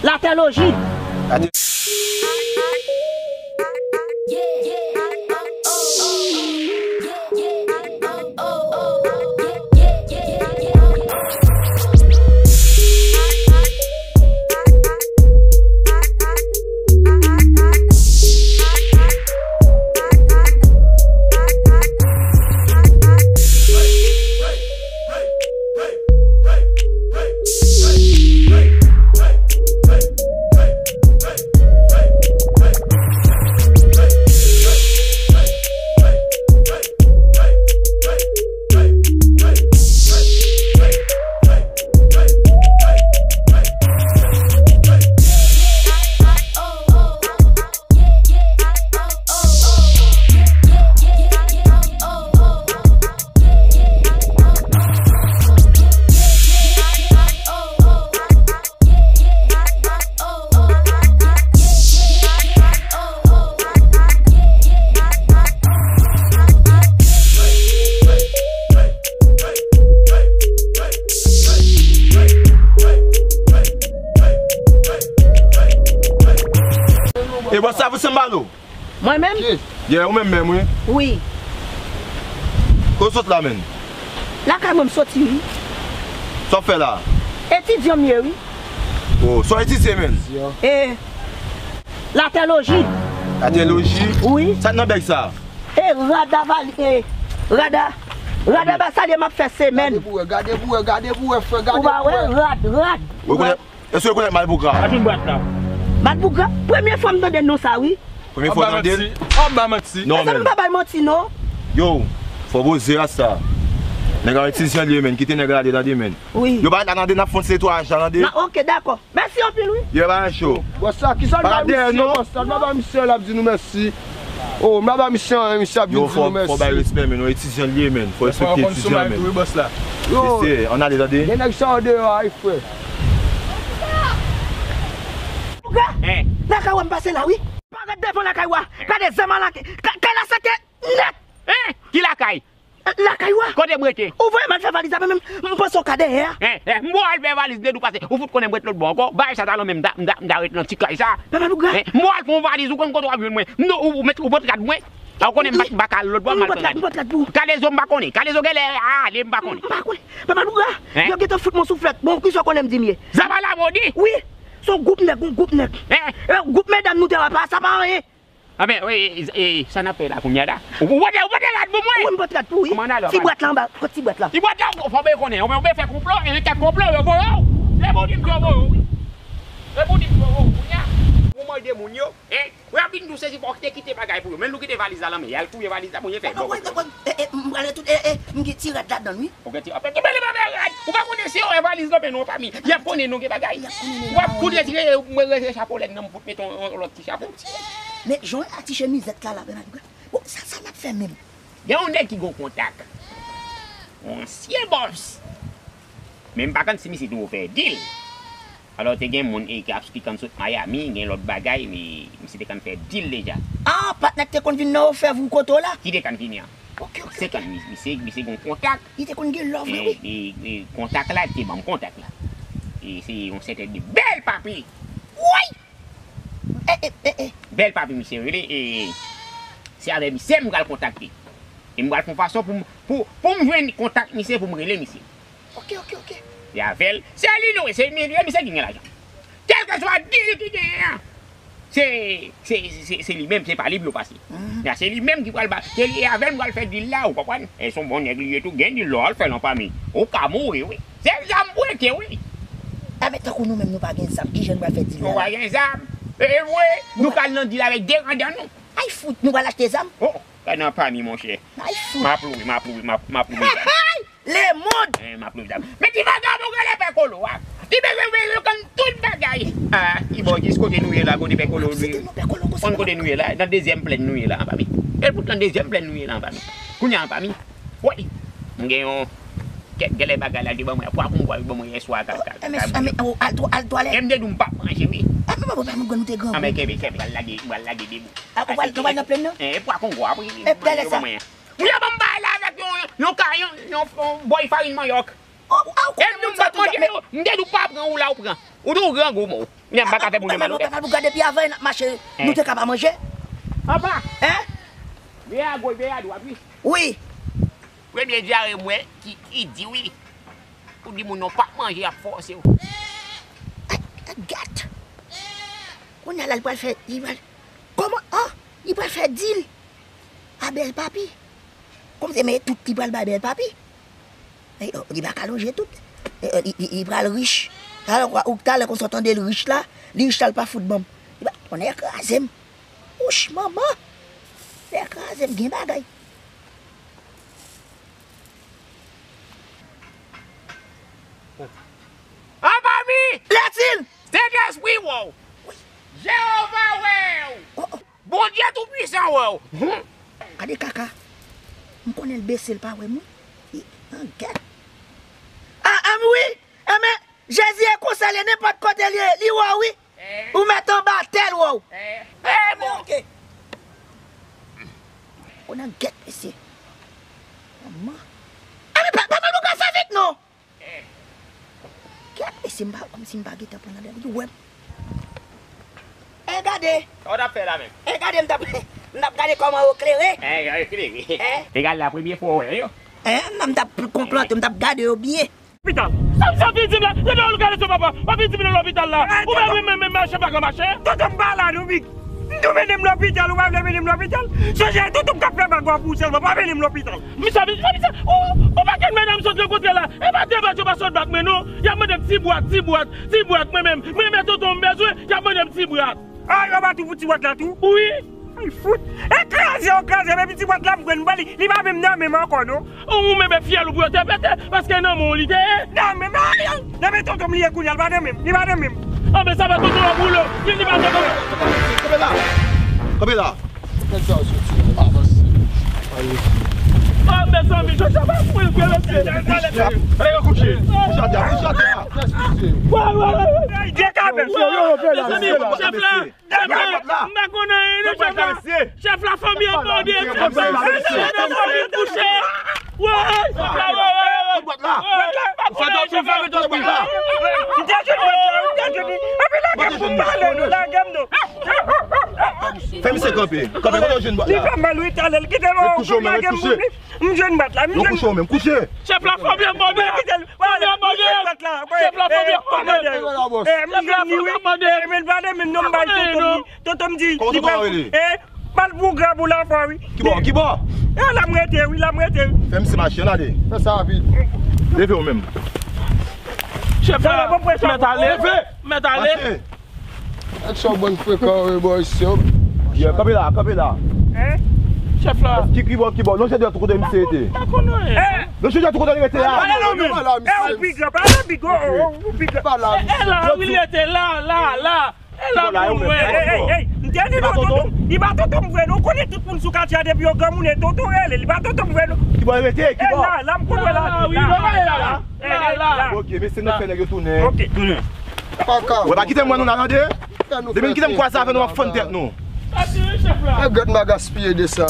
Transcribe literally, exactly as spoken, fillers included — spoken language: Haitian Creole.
Latè loji. E bòs la pou Sanbalo. Mwen menm? Yeah, ou menm menm, wi. Wi. Kote w sot la, menm? Lakay mwen m soti, wi. Sa w ap fè la? Etidyan m ye, wi. Oh, sa w etidye, menm? E, latè loji. Latè loji? Wi. Sa k nan bèg sa? E, rada vali, e, rada, rada ba salye m ap fè semèn. Gade pou wè, gade pou wè, gade pou wè, frè, gade pou wè. Ou pa wè, rad, rad. Ou rekonèt? Èske w rekonèt Malpougra? Atann bwat la. Malpougra? Premye fwa m tande non sa, wi. Premye fwa w tande l? Ap ba manti. Non, men. Mezanmi, m pa bay manti, non. Yo, fò poze rasta. Nèg la etidyan li ye, menm. Kite nèg la ale, tande, menm. Wi. Yo pa la, tande, n ap fè yon ti netwayaj la, tande. Na, ok, dakò. Mèsi anpil, wi. Yo, pa cho. Bòs la, kisa l bay misye, bòs la? L pa bay misye, l ap di nou mèsi. Oh, m pa bay misye anyen, misye ap vin di nou mèsi. Yo, fò, fò bay respè, menm. Yon etidyan li ye, menm. Fò respekte etidyan, menm. Yo. Mesye, ann ale, tande. Gen nèg sa yo deyò a, wi, frè. Pouga, lakay w a m pase la, wi. Pa ret devan lakay w a. Gade zam a lakay. Ka-, kay la seke nèt. Hein? Ki lakay? Lakay w a. Kote m rete? Ou voye m al fè valiz la, men m, m panse w ka dèyè a. Hein, hein, m voye al fè valiz, nèt ou pase. Ou fout konnen m ret lòt bò ankò. Bagay sa talè menm, m ta, m ta, m ta ret nan ti kay sa. Papa Pouga. Hein, m voye al fè yon valiz, ou konn kote w ap jwenn mwen. M, ou, ou met, ou pot rad mwen. A, ou konnen m pa, m pa ka al lòt bò, m al pran rad. M pot rad pou ou. Kalezo m pa konnen. Kalezo genlè ale, m pa konnen. M pa konnen. Papa Pouga, yo gentan fout mwen souflèt. Bon, kisa w konnen m di m ye? Zam a la modi? Wi. Se yon gwoup nèg, yon gwoup nèg. Hein? E, gwoup medam nou te wè pa, sa pa anyen. A ben, wi, e, e, sa n ap fè la kounye a la? Ou, ou pote, ou pote rad pou mwen? Wi, m pote rad pou ou, wi. Kòman n ale? Ti bwat la anba, kot ti bwat la? Ti bwat la, fò w konnen, ou, ou fè konplo, e kèk konplo, yo voye w. E pou di m yo voye w, wi. E pou di m yo voye w, kounye a. Ou mande moun yo, hein? Ou ap vin tou sezi fò w te kite bagay pou yo. Men nou kite valiz la nan men, y al touye valiz la pou yo fè. Wi, wi, wi, e, e, m pral retounen, e, e, m gen ti rad ladan l, wi. Ou gen ti, apa, ki bèl bagay rad. Ou pa konnen si yo wè valiz nan men nou, fanmi. Y ap konnen nou gen bagay. Y ap konnen nou. W ap fout retire, mwen retire chapo lèd nan m fout mete yon, yon lòt ti chapo. Men jan w wè a ti chemizèt la, la, men bon, sa, sa n ap fè menm? Gen yon nèg ki gen yon kontak. Yon ansyen bòs. Men m pa konn si misye te fè dil. Alò, te gen moun, e, ki ap, ki konn sot Miami, gen lòt bagay, men misye te konn fè dil deja. Ah, patnè k te konn vin nan ofè vou kote w la? Ki te konn vini an? Ok, ok, ok. Se konn mi-, misye, misye gen yon kontak. Li te konn gen love, wi. E, e, e, kontak la, li te ban m kontak la. E se yon sèten de bèl papi. Woy! E, e, e, e. Bèl papi, misye rele, e, se avè misye m pral kontakte. E m pral fè yon fason pou m, pou, pou m jwenn kontak misye, pou m rele misye. Ok, ok, ok. E avè l, se li nou, se li, misye ki gen lajan. Kèlkeswa dil ki genyen an, se, se, se, se li menm, se pa li pou yo pase. Mhm. Ya, se li menm ki pral ba, se li avè l m pral fè dil la, ou konprann? E se yon bon nèg li ye tou, gen dil lè w al fè l an fanmi. Ou ka mouri, wi. Se zam prete, wi. A, men tankou nou menm nou pa gen zam, kijan n pral fè dil la? Nou pa gen zam. E vre, nou pral nan dil avèk de randan nou. Ay fout, nou pral achte zam? Oh, gade nan fanmi, monchè. Ay fout. M ap lwe, m ap lwe, m ap, m ap lwe zam. Lemonn! Eh, m ap lwe zam. Men ti vagabon genlè pè kolo a. Li bezwen bezwen konn tout bagay. Ah, li bon jis kote nou ye la, kote pè kolo. Konn kote nou ye la, nan dezyèm plèn nou ye la, an fanmi. E poutan dezyèm plèn nou ye la, an fanmi. Kounye a, an fanmi. Woy! M gen yon kèk genlè bagay la, li ban mwen, pwa kongo a, li ban mwen yèswa, ka, ka, ka, ka. Al twalèt. E m te di w m p ap manje, wi. Ah, papa, papa, mwen grann ou te granmoun. Ah, men kenbe, kenbe, m pral lage, m pral lage de bout. Ah, ou pral, ou pral nan plèn nan? Eh, pwa kongo a, wi, wi, yo ban mwen. Ou yo ban m bay la avèk yon, yon, yon ka, yon, yon, yon bòy farin manyòk. Oh, ah, ou konnen moun sa toujou. E m di w m p ap manje yo, m te di w pa pran, ou la ou pran. Ou tou grangou, mo. Kounya m pa ka fè moun yo mal, ou wè. Papa, nou gade pi avan n ap mache, nou te ka pa manje. Papa! Hein? Veye a goch, veye a dwat, wi. Wi. Premye dyare m wè ki, ki di wi. Ou di moun nan pa manje, y ap fòse w. Ay, ay, gèt. Kounya la, li pral fè, li pral, kòman, an? Li pral fè dil a bèl papi. Kòmsi men tout li pral bay bèl papi. E, o, li pa ka lonje tout. E, e, li, li, li pral rich. Talè, ou, talè konsa w tande l rich la, li rich la, l pa fout ban m. Li pa, tonnè kraze m. Wouch, manman! Tonnè kraze m, gen bagay. An papi! Lètil! Sentespri wè w! Jewova wè w! Oh, oh. Bondye Toupisan wè w! Gade kaka! M konnen l bese, l pa wè m, wi. An gèt! A, a, wi! Enben, Jezi e konsa l ye, nenpòt kote l ye, li wè w, wi! Ou mèt anba tè l wè w. Eh, bon. Ok. Ou nan gèt, mesye. Manman. A, men pa, pa, pa, nou ka fè vit, non. Gèt, mesye, m pa, kòmsi m pa gentan pran nan dèyè, ou wè m. E gade. Sa w t ap fè la menm? E gade, m t ap, m t ap gade kòman yo klere. Eh, yo klere. Eh? E gade la, premye fwa w wè yo. Eh, m t ap konplante, m t ap gade yo byen. Lopital. Sa misye ap vin di m la? Depi lè w gade sou papa, w ap vin di m nan lopital la. Ou pa vle menm, menm mache pa ka mache? Tonton, m pa la non, Big. M tou mennen m lopital, ou pa vle mennen m lopital? Sonje, tonton, m ka fè bagay pou ou sèlman, pa mennen m lopital. Misye ap vin, misye, ou, ou pa gen medam sot rankontre la. E pa de bat yo pa sot bat mwen non. Y ap mande m ti bwat, ti bwat, ti bwat, mwen menm. Mwen menm tonton m bezwen, y ap mande m ti bwat. Ah, yo bat ou pou ti bwat la tou? Wi. Ay, fout. E kraze, yo kraze, men ti bwat la m pran, m pran li, li pa menm nan men m ankò, non. Ou menm e fyèl ou pou yo te pete, paske nan men w li te ye. Nan men m, ay, ay. Nan men tonton m li ye kounye a, li pa nan men m, li pa nan men m. Anben sa fè tonton w ap woule w, li, li pa nan men w. Kanpe la. Kanpe la. Nèg sa yo soti la, avanse. Oh, mezanmi, Jojo pa pou l, mesye. Nèg yo kouche. Kouche atè, kouche atè. Wè, wè, wè, wè. Mezanmi, chèf la. M pa konn anyen non, chèf la. Chèf la, fanmi an bòde. Chèf la, fanmi an kouche. Woy, chèf la, woy, woy, woy. Woy, m pa konn anyen, chèf la. M te jwenn bwat la, m te jwenn li. Epi lage m pou m pale, non, lage m non. Fè misye kanpe. Kanpe, kote w jwenn bwat la? Li fè mal, wi, talè l kite m, lage m pou li. M jwenn bwat la, m jwenn. Yo kouche w menm, kouche. Chèf la, fanmi an bòde. Fanmi an bòde. Chèf la, fanmi an bòde. Chèf la, fanmi an bòde. Eh, men pale, men non, m bay tonton m li. Tonton m di, li pral, eh, pral pou grab ou la fò, wi. Kibò, kibò? Eh, la m rete, wi, la m rete, wi. Fè misye mache, ale. Fè sa rapid. Leve w menm. Chèf la, mèt ale. Leve. Mèt ale. Mache. Aksyon bann frekan, wi, bò, isi, yo. Yeah, kanpe la, kanpe la. Hein? Chèf la. Ki, kibò, kibò? Lonje dwèt ou kote misye te. Pa konn anyen. Eh! Lonje dwèt ou kote li rete la. Pale non, men. Eh, ou pi gran, pale pi gran, oh, oh, ou pi gran. Pa la, misye. Eh, la, wi, li rete la, la, la. E la pou mwen. Ey, ey, ey, m te di nou tonton, li pa tonton m vre non. Ou konnen tout moun sou katye a depi yo granmoun e tonton rele. Li pa tonton m vre non. Kibò l rete? Kibò? La, la, m konn wè la. Ah, wi, la, la, la. Ok, mesye, nou fè nèg yo tounen. Ok, tounen. Wè, pa kite m wè nou la, tande? Depi m kite m kwaze avè nou, m ap fann tèt nou. Regrèt m pa gaspiye de sa.